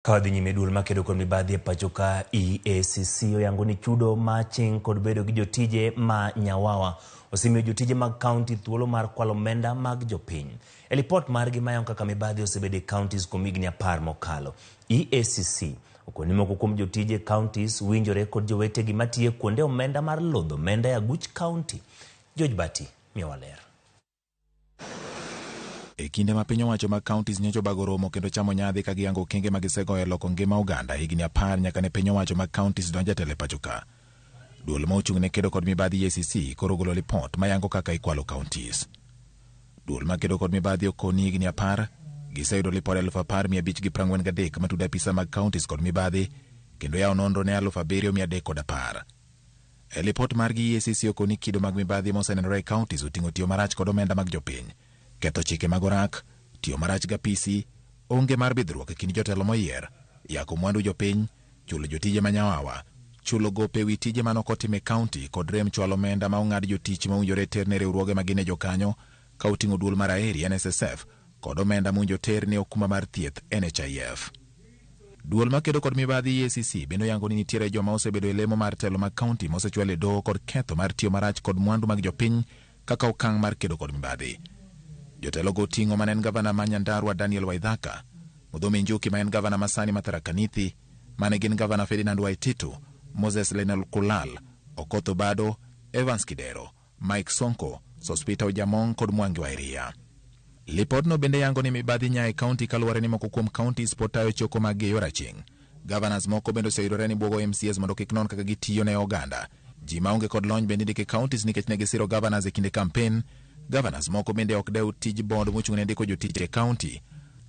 Ka wadhi nyime duol makedo kod mibadhi e pacho ka EACC oyango ni chudo ma aching' kod bedo gi jotije ma nyawawa osemiyo jotije mag kaunti thuolo mar kwalo omenda mag jopiny. E lipot margi mayango kaka mibadhi osebedo e counties kuom higni apar mokalo, EACC okoni moko kuom jotije e counties winjore kod jowetegi matiyo e kuonde omenda mar lodho omenda e aguch kaunti. George Bati miyowa ler. E kinde ma piny owacho mag counties nyocha obago romo kendo chamo nyadhi ka giyango okenge ma gisegoyo e loko ngima oganda higni apar nyaka ne piny owacho mag counties donj e telo e pacho ka. Duol ma ochung' ne kedo kod mibadhi EACC koro ogolo lipot ma yango kaka ikwalo counties. Duol ma kedo kod mibadhi okoni higni apar giseyudo lipode 10,543 matudo apisa mag counties kod mibadhi kendo yawo nonro ne 7,310. E lipot margi EACC okoni kido mag mibadhi mosenenore e counties oting'o tiyo marach kod omenda mag jopiny, ketho chike mag orak, tiyo marach gi apisi, onge mar bidhruok e kind jotelo moyier, yako mwandu jopiny, chulo jotije ma nyawawa, chulo gope wi tije mane ok otim e county kod rem chwalo omenda ma ong'ad jotich mowinjore ter ne riwruoge ma gin e jokanyo ka oting'o duol mar Aheri NSSF kod omenda mowinjo ter ne okumba mar thieth NHIF. Duol makedo kod mibadhi EACC bende oyango ni nitiere joma osebedo e lemo mar telo mag kaunti mosechwal e doho kod ketho mar tiyo marach kod mwandu mag jopiny kaka okang' mar kedo kod mibadhi. Jotelogo oting'o mane en gavana ma Nyandarua Daniel Waithaka, Muthomi Njuki ma en gavana masani ma Tharaka Nithi, mane gin gavana Ferdinand Waititu, Moses Lenolkulal, Okoth Obado, Evans Kidero, Mike Sonko, Sospeter Ojamong kod Mwangi Wa Iria. Lipodno bende yango ni mibadhi nya e kaunti kaluwore ni moko kuom counties pod tayo choko maggi e yor aching'. Governors moko bende oseyudore ni buogo MCAs mondo kik non kaka gitiyo ne oganda. Ji maonge kod lony bende indiko e counties nikech ne gisiro governors e kinde kampen. Governors moko bende ok dew tij board mochung' ne ndiko jotich e county.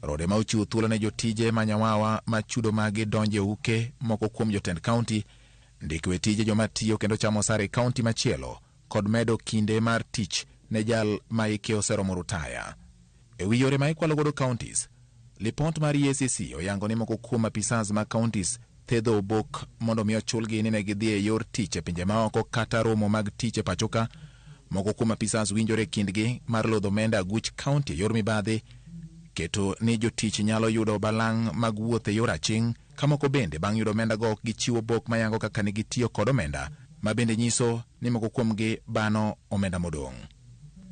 Rode ma ochiwo thuolo ne jotije ma nyawawa ma chudo maggi donjo e uke moko kuom jotend county, ndiko e tije joma tiyo kendo chamo osara e county machielo kod medo kinde mar tich ne jal ma hike oseromo rutaya. E wi yore ma ikwalo godo counties, lipot mar EACC oyango ni moko kuom apisas mag counties thedho obok mondo mi ochulgi ni ne gidhi e yor tich e pinje maoko kata romo mag tich e pachoka. Moko kuom apisas winjore e kindgi mar lodho omenda aguch county e yor mibadhi, keto ni jotich nyalo yudo balang' mag wuoth e yor aching', ka moko bende bang' yudo omenda go ok gichiwo obok mayango kaka ne gitiyo kod omenda, ma bende nyiso ni moko kuomgi bano omenda modong'.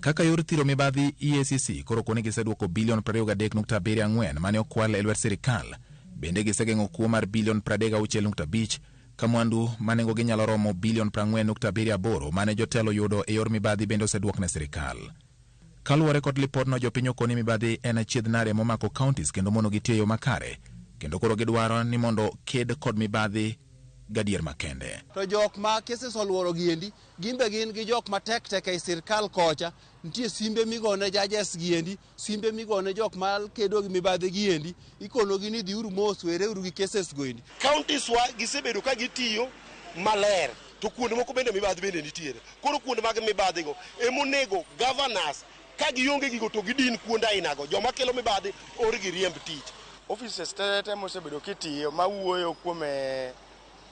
Kaka yor thiro mibadhi, EACC koro koni giseduoko bilion 23.74 mane okwal e lwet sirikal. Bende gisegeng'o kuo mar bilion 36.5 ka mwandu ma nengogi nyalo romo bilion 40.78 mane jotelo oyudo e yor mibadhi bende oseduok ne sirikal. Kaluwore kod lipodno, jopiny okoni mibadhi en achiedh nade momako counties kendo monogi tiyo e yo makare, kendo koro gidwaro ni mondo ked kod mibadhi gadier makende. To jok ma cases oluoro giendi, gin be gin gi jok matek tek ei sirkal kocha, nitie simbe migone judges giendi, simbe migone jok ma kedo gi mibadhi giendi, ikonogi ni dhiuru mos, wereuru gi cases go endi. Counties wa gisebedo ka gitiyo maler, to kuonde moko bende mibadhi bende nitiere. Koro kuonde mag mibadhi go emonego governors ka gionge gigo to gidin kuonde ainago. Joma kelo mibadhi or gi riemb tich. Offices te te mosebedo kitiyo mawuoyo kuom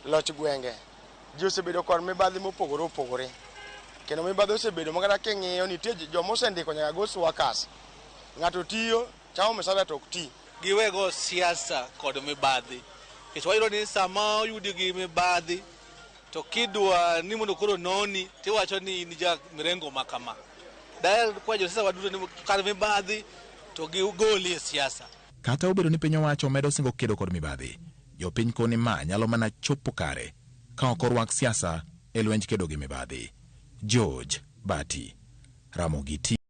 loch gwenge, ji osebedo kod mibadhi mopogore opogore. Kendo mibadhi osebedo makata king'iyo nitie joma osendiko nyaka ghost workers. Ng'ato tiyo, chamo misara to ok ti. Giwego siasa kod mibadhi. Nikech wayudo ni sama oyudi gi mibadhi to kidwa ni mondo koro noni tiwacho ni in ja mirengo ma kama. Daher kwayo josiasa waduto ni kar mibadhi to gigolie siasa. Kata obedo ni piny owacho medo singo kedo kod mibadhi, jopiny koni ma nyalo mana chopo kare ka ok orwak siasa e lwenj kedo gi mibadhi. George Bati, Ramogi TV.